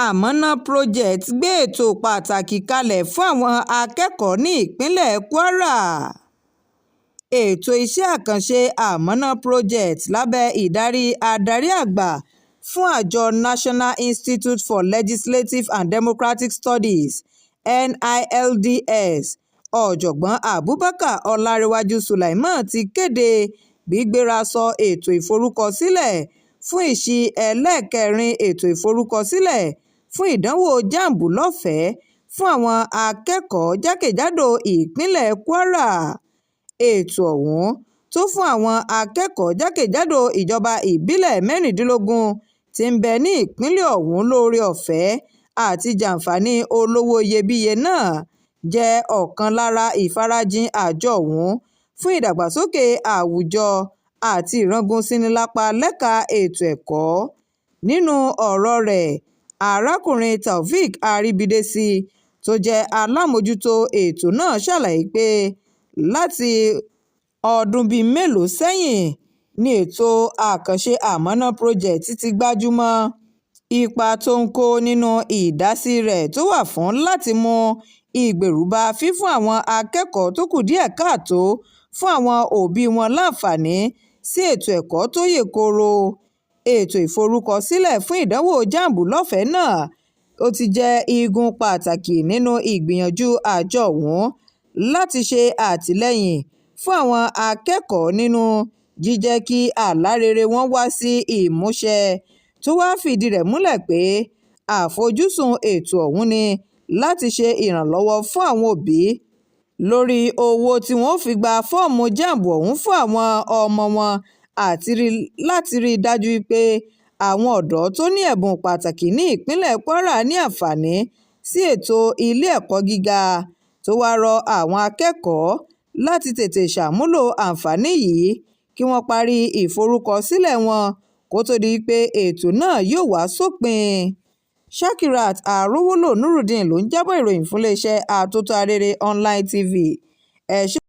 Àmọ̀nà Project gbé ètò pàtàkì kalẹ̀ fáwọn akẹ́kọ̀ọ́ ní ìpínlẹ̀ Kwara. Ètò iṣẹ́ àkànṣe Àmọ̀nà Project lábẹ́ ìdarí adarí àgbà fún àjọ National Institute for Legislative and Democratic Studies, NILDS, Ọ̀jọ̀gbọ́n Abubakar Ọláǹrèwájú Sulaiman ti kéde gbígbérasọ ètò ìforúkọsílẹ̀ fún ìsì ẹlẹ́ẹ̀kẹrin ètò ìforúkọsílẹ̀ fún ìdánwò jamb lọ́fẹ̀ẹ́ fún àwọn akẹ́kọ̀ọ́ jákèjádò ìpínlẹ̀ Kwara. Ètò ọ̀hún tó fún àwọn akẹ́kọ̀ọ́ jákèjádò ìjọba ìbílẹ̀ 16 tí ń bẹ ní ìpínlẹ̀ ọ̀hún lóore ọ̀fẹ́ àti jàǹfààní olówó iyebíye náà jẹ́ ọ̀kan lára ìfarajìn àjọ ọ̀hún fún ìdàgbàsókè àwùjọ àti ìrángùn-sí-ni-lápá lẹ́ka ètò ẹ̀kọ́. Nínú ọ̀rọ̀ rẹ̀, arákùnrin Taofeek Arìbìdésì tó jẹ́ alámòjútó ètò náà ṣàlàyé pé láti ọdún bíi mélòó sẹ́yìn ni ètò àkànṣe Àmọ̀nà Project ti gbájú mọ́ ipa tó ń kó nínú ìdásí rẹ̀ tó wà fún láti mú ìgbèrú bá fífún àwọn akẹ́kọ̀ọ́ tó kù díẹ̀ káàtó fún àwọn òbí wọn láǹfààní sí ètò ẹ̀kọ́ tó yè kooro. Ètò ìforúkọsílẹ̀ fún ìdánwò jamb lọ́fẹ̀ẹ́ náà ó ti jẹ́ igun pàtàkì nínú ìgbìyànjú àjọ ọ̀hún láti ṣe àtìlẹ́yìn fún àwọn akẹ́kọ̀ọ́ nínú jíjẹ́ kí àlá rere wọn wá sí ìmúṣẹ, tó wàá fìdí rẹ̀ múlẹ̀ pé àfojúsùn ètò ọ̀hún ni láti ṣe ìrànlọ́wọ́ fún àwọn òbí lórí owó tí wọ́n fi gba fọ́ọ̀mù jamb ọ̀hún fún àwọn ọmọ wọn àti láti rí i dájú pé àwọn ọ̀dọ́ tó ní ẹ̀bùn pàtàkì ní ìpínlẹ̀ Kwara ní àǹfààní sí ètò ilé ẹ̀kọ́ gíga, tó wáá rọ àwọn akẹ́kọ̀ọ́ láti tètè ṣàmúlò àǹfààní yìí kí wọ́n parí ìforúkọsílẹ̀ wọn kó tóó di pé ètò náà yóò wá sópin. Shakirat Arówólò Nurudeen ló ń jábọ̀ ìròyìn fún iléeṣẹ́ Atótó Arére Online TV. Ẹ ṣé.